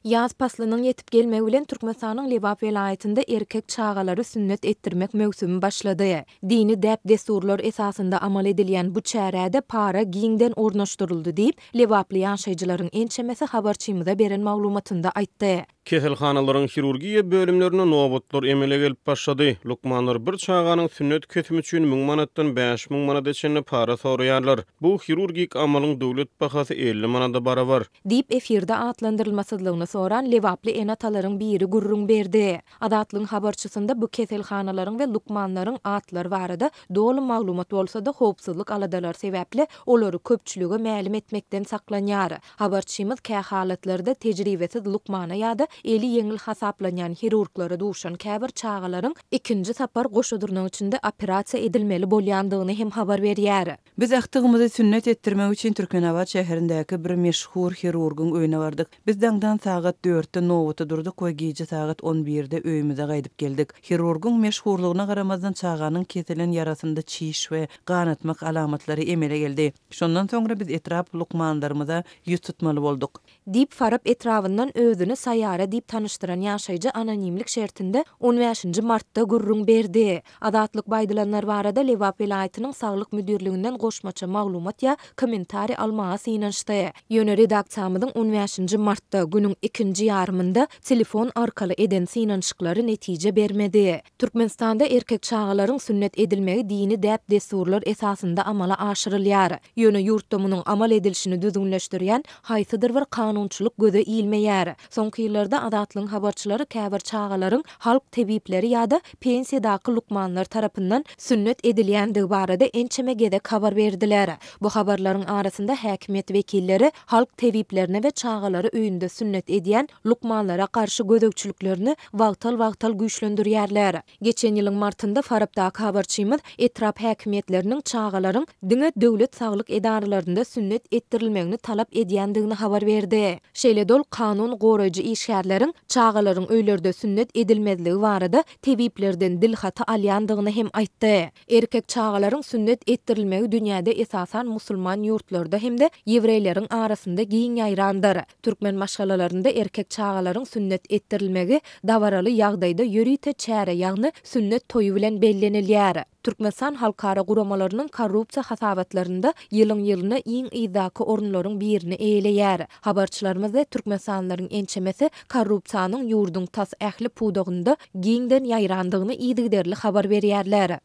Ýaz paslynyň ýetip gelmegi bilen Türkmenistanyň Lebap welaýatynda erkek çagalary sünnet etdirmek möwsümi başlady. Dini däp-dessurlar esasynda amal edilýän bu çärä-de para giňden ornaşdyryldy diýip, lebaply ýaşaýjylaryň ençemesi habarçymyza beren maglumatynda aýtdy. Keselhanalaryň hirurgiýa bölümlerinde nobatlar emele gelip başlady. Lukmanlar bir çaganyň sünnet kesimi üçin müň manatdan 5000 manada çenli para soraýarlar. Bu hirurgik amalyň döwlet bahasy 50 manada barabar. Diýip, efirde atlandyrylmasyzlygyny soran lebaply ene-atalaryň biri gürrüň berdi. Azatlygyň habarçysynda bu keselhanalaryň we lukmanlaryň atlary barada doly maglumat bolsa-da, howpsuzlyk aladalary sebäpli olary köpçülige mälim etmekden saklanýar. Habarçymyz kähalatlarda tejribesiz lukmana ýa-da eli ýeňil hasaplanýan hirurglara duşan käbir çagalaryň ikinji sapar goşa dyrnak içinde operasiýa edilmeli bolýandygyny hem habar berýär. Biz agtygymyzy sünnet etdirmek üçin Türkmenabat şäherindäki bir meşhur hirurgyň öýüne bardyk. Biz daňdan sagat dörtde nobata durduk we gije sagat on birde öýümize gaýdyp geldik. Hirurgyň meşhurlygyna garamazdan çaganyň kesilen ýarasynda çiş we ganatmak alamatlary emele geldi. Şondan soňra biz etrap lukmanlarymyza ýüz tutmaly bolduk. Diýip, Farap etrabyndan özüni Saýara diýip tanyşdyran ýaşaýjy anonimlik şertinde on bäşinji martda gürrüň berdi. Azatlyk bu aýdylanlar barada Lebap welaýatynyň Saglyk müdirliginden goşmaça maglumat ýa kommentariý almaga synanyşdy. Ýöne redaksiýamyzyň on bäşinji martda, günüň ikinji ýarymynda telefon arkaly eden synanyşyklary netije bermedi. Türkmenistanda erkek çagalaryň sünnet edilmegi dini däp-dessurlar esasynda amala aşyrylýar. Ýöne ýurtda munuň amal edilişini düzgünleşdirýän haýsydyr bir kanunçylyk göze ilmeýär. Soňky ýyllarda Azatlygyň habarçylary käbir çagalaryň halk tebipleri ýa-da pensiýadaky lukmanlar tarapyndan sünnet edilýändigi barada ençeme gezek habar berdiler. Bu habarlaryň arasynda häkimiýet wekilleri halk tebiplerine we çagalary öýünde sünnet edýän lukmanlara garşy gözegçiliklerini wagtal-wagtal güýçlendirýärler. Geçen ýylyň martynda Farapdaky habarçymyz etrap häkimiýetleriniň çagalaryň diňe döwlet saglyk edaralarynda sünnet etdirilmegini talap edýändigini habar berdi. Şeýle-de ol kanun goraýjy işgärleriň çagalaryň öýlerde sünnet edilmezligi barada tebiplerden dilhaty alýandygyny hem aýtdy. Erkek çagalaryň sünnet etdirilmegi dünýäde esasan musulman ýurtlarda hem-de ýewreýleriň arasynda giň ýaýrandyr. Türkmen maşgalalarynda erkek çagalaryň sünnet etdirilmegi dabaraly ýagdaýda ýörite çäre, ýagny sünnet toýy bilen bellenilýär. Türkmenistan halkara guramalarynyň korrupsiýa hasabatlarynda ýylyň-ýylyna iň yzdaky orunlaryň birini eýeleýär. Habarçylarymyz we türkmenistanlylaryň ençemesi korrupsiýanyň ýurduň tas ähli pudagynda giňden ýaýrandygyny yzygiderli habar berýärler.